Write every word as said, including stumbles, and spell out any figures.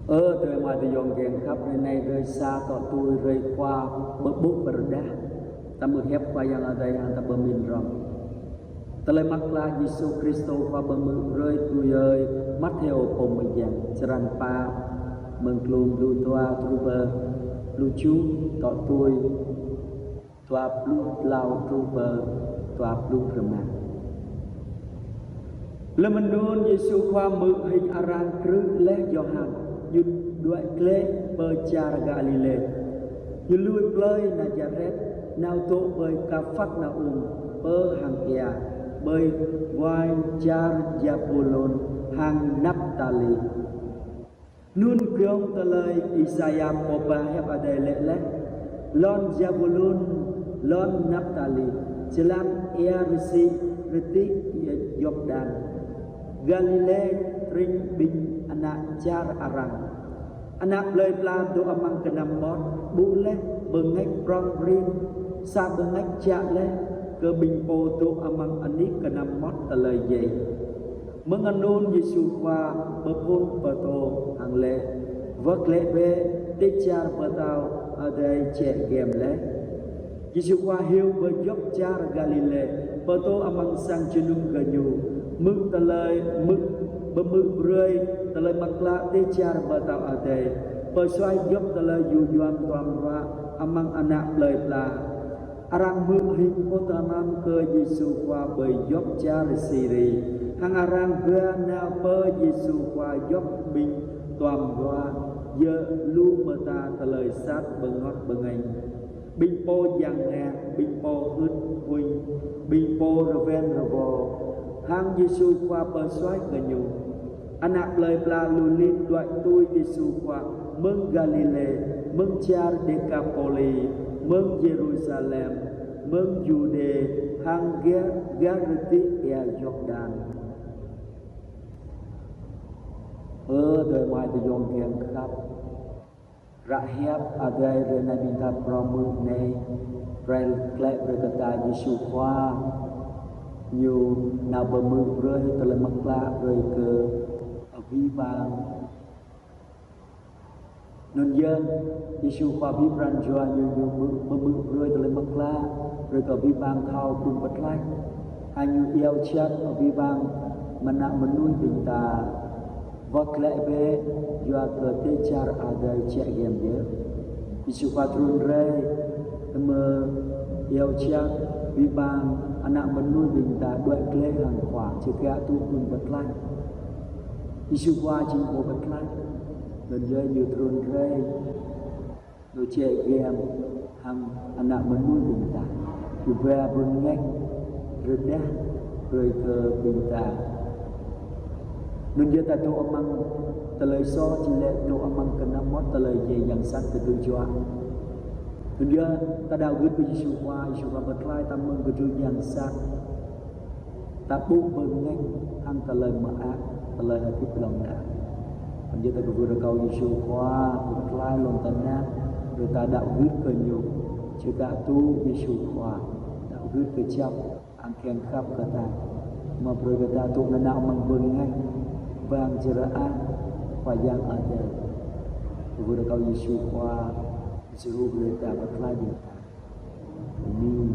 Ơ, tơlơi mơak tơlơi yong kiăng khăp, hrơi anai hrơi sa tŏ tui hrơi Khua pơƀuh pơrơđah. Ta hmư̆ hiăp Khua Yang Adai hăng ta pơmĭn hrŏm. Tơlơi mơak klă Yêsu Kristô Khua pơhmư̆ hrơi tui ơi Mathêô pô mơyang, črăn pă, mơ̆ng klŭng pluh dua truh pơ pluh tơjuh, tŏ tui dua pluh klâo truh pơ dua pluh rơma. Lơm anŭn Yêsu Khua hmư̆ hing arăng krư̆ laih Yôhan, ñu đuaĭ glaĭ pơ čar Galilê. Ñu lui plơi Nazaret, nao dŏ ƀơi Kapharnaum, pơ hang ia, ƀơi wain čar Zabulôn hăng Naptali. Anŭn giŏng tơlơi Isaia pô ba hiăp Adai laĭ laih: Lŏn Zabulôn, lŏn Naptali, jơlan ia rơsĭ rơdih ia Yordan, Galilê, tring ƀing ană čar arăng. Ană plơi pla dŏ amăng kơnăm mơmŏt ƀuh laih bơngač prŏng prin, sa bơngač jă laih kơ ƀing pô dŏ amăng anih kơnăm mơmŏt tơlơi djai. Mơ̆ng anŭn Yêsu Khua pơphun pơtô hăng laĭ: Wơ̆t glaĭ bĕ, dêh čar pơtao Adai jĕ giăm laih. Yêsu Khua hyu pơ djŏp čar Galilê, pơtô amăng sang jơnum gơñu, hmư̆ tơlơi, hmư̆, pơhmư̆ brơi tơlơi mơak klă dêh čar pơtao Adai, pơsuaih djŏp tơlơi yua duăm duăm ruă amăng ană plơi pla. Arăng hmư̆ hing pơtơnăm kơ Yêsu Khua ƀơi djŏp čar Siri, hăng arăng ba nao pơ Yêsu Khua djŏp ƀing duăm ruă, yơh lu mơta tơlơi sat bơngot bơngañ, ƀing pô yang ngă, ƀing pô hưt huñ, ƀing pô rơwen rơwo, hăng Yêsu Khua pơsuaih gơñu. Ană plơi pla lu lin đuaĭ tui Yêsu Khua mơ̆ng Galilê, mơ̆ng čar Dekapôli, mơ̆ng Yêrusalem, mơ̆ng Yuđê, hăng gah, gah rơdih ia Yordan. Ơ, tơlơi mơak tơlơi yong kiăng khăp. Ră hiăp Adai hrơi anai ƀing ta phrâo hmư̆ anai, rai klĕ brơi kơ ta Yêsu Khua, ñu nao pơhmư̆ brơi tơlơi mơak klă brơi kơ abih bang. Anŭn yơh, Yêsu Khua abih pran jua ñu, ñu hmư̆, pơhmư̆ brơi tơlơi mơak klă brơi kơ abih bang thâo phun pơtlaih. Hăng ñu iâu jak abih bang mơnă mơnuih ƀing ta: Wơ̆t glaĭ bĕ, yua kơ dêh čar Adai jĕ giăm yơh. Yêsu Khua trŭn rai, tơma iâu jak abih bang ană mơnuih ƀing ta đuaĭ glaĭ hăng Khua, čơkă tŭ phun pơtlaih. Yêsu Khua jing pô pơtlaih, anŭn yơh ñu trŭn rai, ñu jĕ giăm hăng ană mơnuih ƀing ta. Ñu ba bơngač rơđah brơi kơ ƀing ta. Anŭn yơh ta dŏ amăng tơlơi soh, či lĕ dŏ amăng kơnăm mơmŏt tơlơi djai yang sat kơtư̆ juă. Anŭn yơh ta đaŏ gưt kơ Yêsu Khua, Yêsu Khua pơtlaih ta mơ̆ng kơtư̆ yang sat. Ta ƀuh bơngač hăng tơlơi mơak, tơlơi hơdip hlŏng lar. Anŭn yơh ta kwưh rơkâo Yêsu Khua pơtlaih lŏn tơnah, brơi ta đaŏ gưt kơ ñu, čơkă tŭ Yêsu Khua, đaŏ gưt kơjăp, hăng kiăng khăp kơ ta. Mă brơi kơ ta dŏ nanao amăng bơngač, bang jơrơah Khua Yang Adai. Kwưh rơkâo Yêsu Khua djru brơi ta, pơtlaih ƀing ta. Amen.